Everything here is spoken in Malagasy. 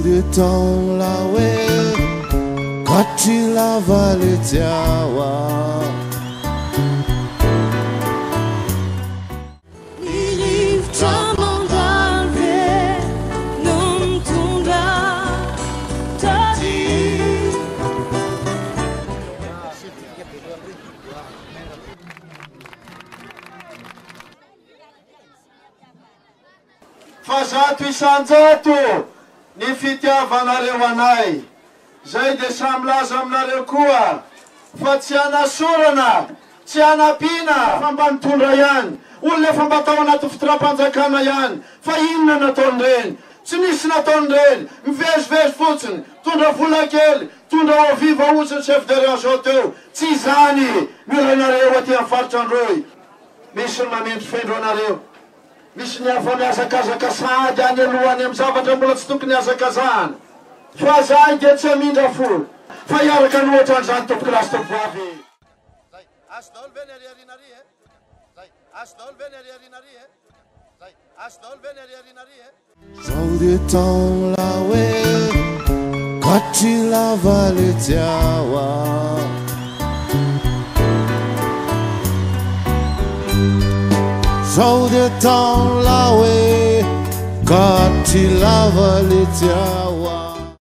Zao de taona hoe katry lava le tsiawa. Ny rivotra mandalo ve no mitondra taty. Fa 100% ny fitiavanareo anay. Zay dia samy milaza aminareo koa fa tsy anasorana, tsy anampiana fa mba nitondra ihany. Olona efa mba tao anaty fitondram-panjakana ihany. Fa inona nataon'ireny? Tsy nisy nataon'ireny. Mivezivezy fotsiny, mitondra vola kely, mitondra eau vive hozy ny chef de région teo. Tsy izany no ilainareo aty amin'ny faritra Androy. Misy ny mamendrofendro anareo. Misy ny hafa mihazakazaka sahady any aloha any amin'ny zavatra mbola tsy tokony hihazakazahana. Fa zahay dia tsy hamindra fo fa hiaraka hanohatra an'izany tompokolahy sy tompovavy. Zay, azo daholo ve ny ary aoriana ary e? Zay, azo daholo ve ny ary aoriana ary e? Zay, azo daholo ve ny ary aoriana ary e? Zao de taona hoe katry lava le tsiawa. Zao de taona hoe katry lava le tsiawa.